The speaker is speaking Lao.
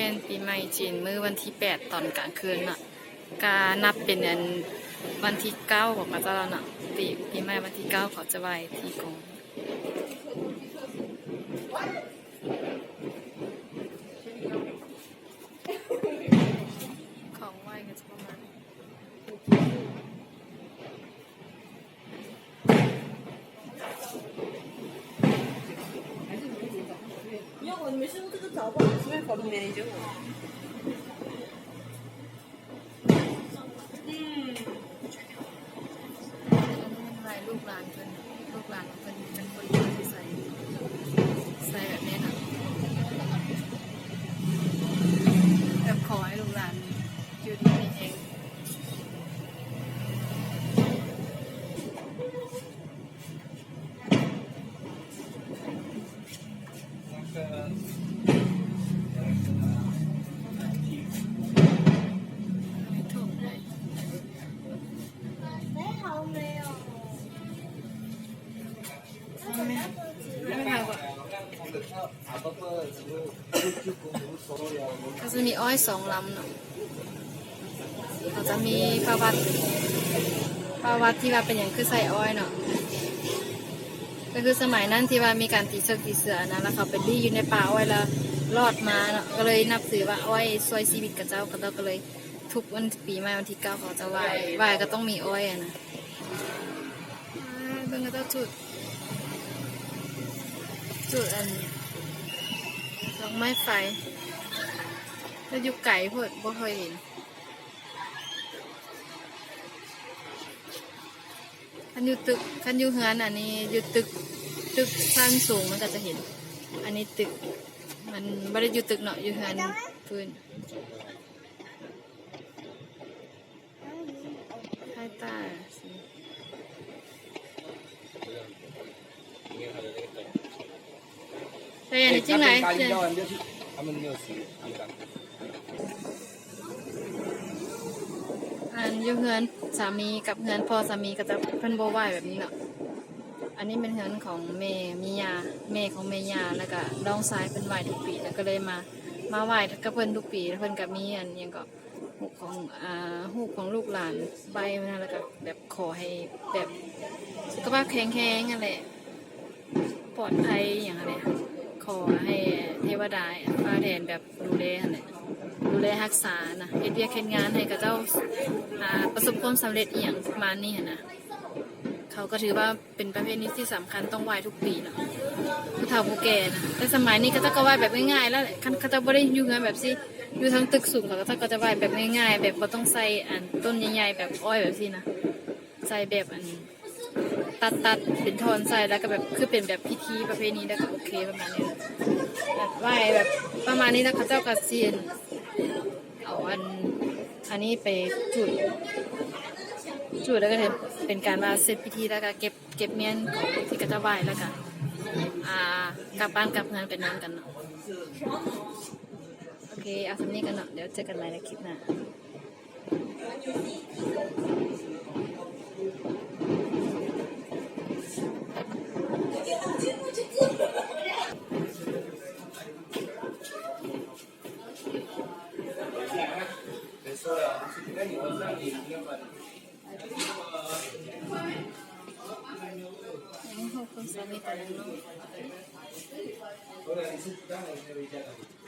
ແມ່ນປີໃໝ່ຈີນ ມື້ວັນທີແປດຕອນກາງຄືນເນາະ ກະນັບເປັນອັນວັນທີເກົ້າຂອງເຂົາເຈົ້າແລ້ວເນາະ. ປີ ປີໃໝ່ວັນທີເກົ້າເຂົາຈະໄຫວ້ທີ່ກົງ. ຂອງໄຫວ້ກໍຈະປະມານ ອືມ ລູກຫຼານເພິ່ນ ລູກຫຼານເພິ່ນເປັນຄົນທີ່ໃສ່ ໃສ່ແບບນີ້ນະ ແບບຂໍໃຫ້ລູກຫຼານຢູ່ດີມີແຮງ. ເຂົາຈະມີອ້ອຍສອງລຳເນາະ ເຂົາຈະມີປະຫວັດ ປະຫວັດທີ່ວ່າເປັນຫຍັງຄືໃສ່ອ້ອຍເນາະ ກໍຄືສະໄໝນັ້ນທີ່ວ່າມີການຕີເສິກຕີເສືອນະ ແລ້ວເຂົາໄປລີ້ຢູ່ໃນປ່າອ້ອຍ ແລ້ວລອດມາເນາະ ກໍເລີຍນັບຖືວ່າອ້ອຍຊ່ວຍຊີວິດເຂົາເຈົ້າ ເຂົາເຈົ້າກໍເລີຍທຸກວັນປີໃໝ່ວັນທີເກົ້າເຂົາຈະໄຫວ້ ໄຫວ້ກໍຕ້ອງມີອ້ອຍຫັ້ນນະ. ອ່າ ເບິ່ງເຂົາເຈົ້າຈຸດ ຈຸດອັນດອກໄມ້ໄຟ ແຕ່ຢູ່ໄກໂພດ ບໍ່ຄ່ອຍເຫັນ. ຄັນຢູ່ຕຶກ ຄັນຢູ່ເຮືອນອັນນີ້ ຢູ່ຕຶກ ຕຶກຊັ້ນສູງມັນກໍຈະເຫັນ. ອັນນີ້ຕຶກ ມັນບໍ່ໄດ້ຢູ່ຕຶກເນາະ ຢູ່ເຮືອນພື້ນ. ໃຫ້ຕາ ໃສ່ອັນນີ້ຈັ່ງໃດ? ອັນຢູ່ເຮືອນສາມີກັບເຮືອນພໍ່ສາມີ ເຂົາເຈົ້າ ເພິ່ນບໍ່ໄຫວ້ແບບນີ້ເນາະ. ອັນນີ້ແມ່ນເຮືອນຂອງແມ່ ມີຍ່າ ແມ່ຂອງແມ່ຍ່າ ແລ້ວກະນ້ອງຊາຍເພິ່ນໄຫວ້ທຸກປີ ແລ້ວກໍເລີຍມາ ມາໄຫວ້ກັບເພິ່ນທຸກປີ. ແລ້ວເພິ່ນກໍມີອັນຫຍັງເກາະ ຮູບຂອງ ອ່າ ຮູບຂອງລູກຫຼານໄວ້ນະ ແລ້ວກໍແບບຂໍໃຫ້ແບບສຸຂະພາບແຂງແຮງຫັ້ນແຫຼະ ປອດໄພຫຍັງຫັ້ນແຫຼະ ຂໍໃຫ້ເທວະດາຟ້າແດນແບບ ດູແລຫັ້ນແຫຼະ ດູແລຮັກສານະ ເຮັດວຽກເຮັດງານໃຫ້ເຂົາເຈົ້າ ອ່າ ປະສົບຄວາມສຳເລັດອີ່ຫຍັງປະມານນີ້ຫັ້ນນະ. ເຂົາກໍຖືວ່າເປັນປະເພນີທີ່ສຳຄັນ ຕ້ອງໄຫວ້ທຸກປີເນາະ ຜູ້ເຖົ້າຜູ້ແກ່ນະ. ແຕ່ສະໄໝນີ້ເຂົາເຈົ້າກໍໄຫວ້ແບບງ່າຍໆແລ້ວແຫຼະ ຄັນເຂົາເຈົ້າບໍ່ໄດ້ຢູ່ເຮືອນແບບຊີ້ ຢູ່ທາງຕຶກສູງ ເຂົາເຈົ້າກໍຈະໄຫວ້ແບບງ່າຍໆ ແບບບໍ່ຕ້ອງໃສ່ອັນຕົ້ນໃຫຍ່ໆ ແບບອ້ອຍແບບຊີ້ນະ ໃສ່ແບບອັນ ຕັດໆເປັນທ່ອນໃສ່ ແລ້ວກໍແບບ ຄືເປັນແບບພິທີປະເພນີ ແລ້ວກໍໂອເຄປະມານນີ້ ແບບໄຫວ້ແບບປະມານນີ້ ແລ້ວເຂົາເຈົ້າກໍຊິເອົາອັນ ອັນນີ້ໄປຈູດ ຈູດແລ້ວກໍເປັນການວ່າເສັດພິທີ ແລ້ວກໍເກັບ ເກັບມ້ຽນຂອງທີ່ເຂົາເຈົ້າໄຫວ້ ແລ້ວກໍ ອ່າ ກັບບ້ານກັບເຮືອນໄປນອນກັນເນາະ. ໂອເຄ ເອົາສ່ຳນີ້ກ່ອນເນາະ ດຽວເຈີກັນໃໝ່ໃນຄລິບໜ້າ. ໃຫ້ເຮົາຄົນສາມີຕາເນາະ.